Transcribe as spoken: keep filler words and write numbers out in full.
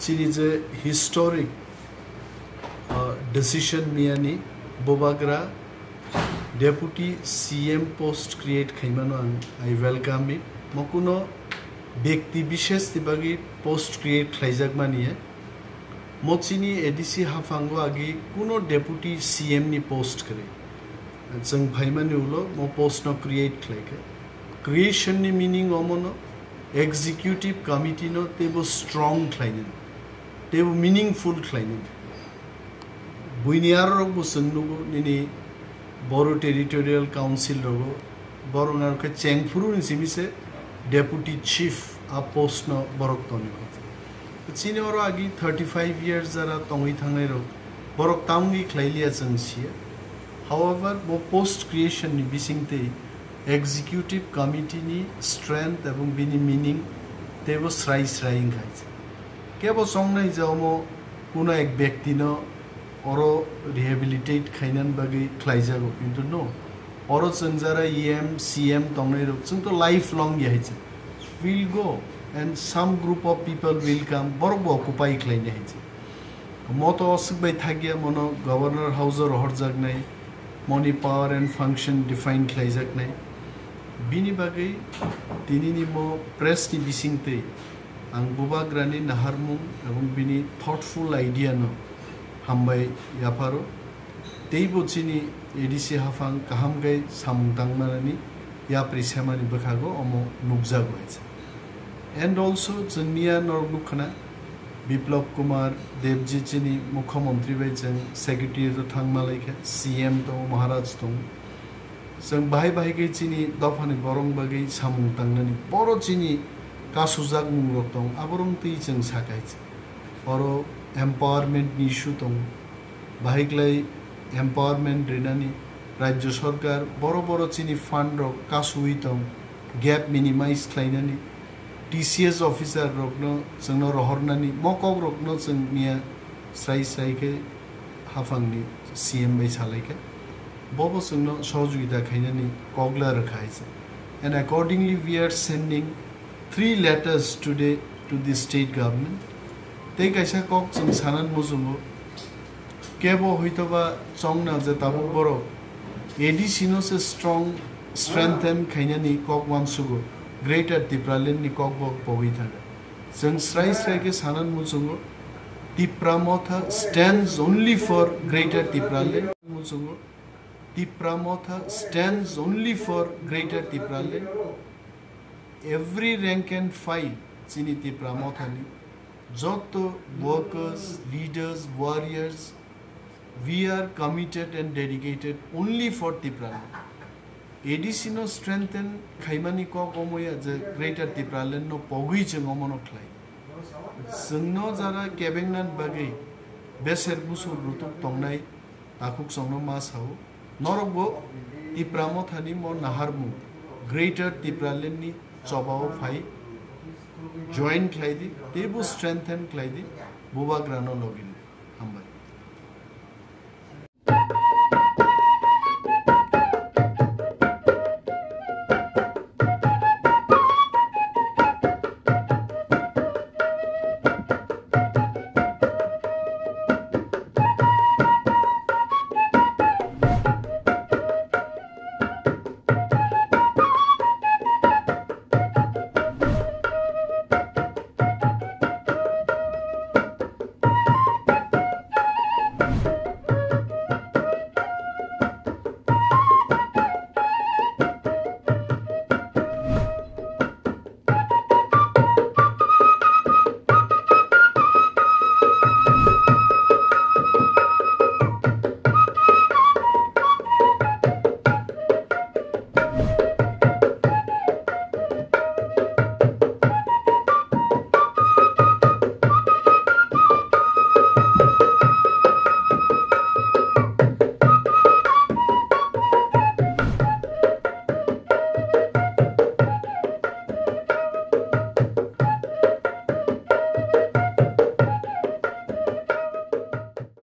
Chini je historic, uh, decision miyani Bubagra deputy C M post create khaimano ang, I welcome it. Mo kuno byakti bishes ni bagwi post create khlaijakmani ya. Mo chini A D C haphango agi kuno deputy C M ni post kwrwi. Chwng phaimani ulo mo post no create khlaikha. Creation ni meaning omono executive committee no teibo strong khlainani, teibo meaningful khlainani. Buini arorok bo chwng nugo nini Boru Territorial Council rogo, borok narwkhe chengphuru ni simi se deputy chief a post no borok toni. Chini oro agi thirty five years jara tongwi thangnai rok, borok tamungwi khlai liya chwng siya. However, bo post creation ni bisingtwi executive committee ni strength ebong bini meaning teibo srai srai wngkha. Kebo chongnai je omo kuno ek byakti no oro rehabilitate khainani bagwi khlaijago, kintu no, oro chwng jara E M, C M tongnai rok, chwng to lifelong ya hai se. Will go and some group of people will come, borok bo occupy khlainai hai se. Mo to aswk bai thakya, mono Governor House o rohorjaknai, moni power and function define khlaijaknai. Bini bagwi tinini mo press ni bisingtwi ang Bubagrani naharmung ebong bini thoughtful idea no hambai yapharo. Teibo chini A D C haphang kaham khe samung tangmanani yapri semani bwkhago omo nukjago hai se. And also chwngniya norok nukkhana Biplab Kumar Debji chini Mukhyamantri bai chwng secretary o thangma laikha, C M tongo, Maharaj tongo. Chwng bahai bahai khe chini dophani borok bagwi samung tangnani boro chini kasujak mungrok tong, aborok twi chwng sakai se. Oro empowerment ni issue tongo. Bahai klai empowerment rinani rajya sarkar boro boro chini fund rok kasui tong, gap minimize khlainani, T C S officer rokno chwngno rohornani, mo kok rokno chwng miya srai srai khe haphangni C M bai salaikha. Bobo chwngno sohojogita khainani kokla rwkha hai se. And accordingly, we are sending three letters today to the state government. Tei kaisa kok chwng sanan muchungo, kebo hoitoba chongna je tabuk borok A D C no se strong, strengthen khainani kok wansugo, Greater Tipraland ni kok bo pogwi thangkha. Chwng srai srai khe sanan muchungo, Tipra Motha stands only for Greater Tipraland. Muchungo, Tipra Motha stands only for Greater Tipraland. Every rank and file chini Tipra Mothani, joto workers, leaders, warriors, we are committed and dedicated only for Tipraland. A D C no strengthen khaimani kok omoya je Greater Tipraland no pogwi chwng omono khlai. Chwngno jara kebengnan bagwi beser busur rutuk tongnai takhuk chwngno ma sao. Norokbo Tipra Mothani mo naharmung Greater Tipraland ni chobao phai join khlai di, teibo strengthen khlai di, Bubagrano login.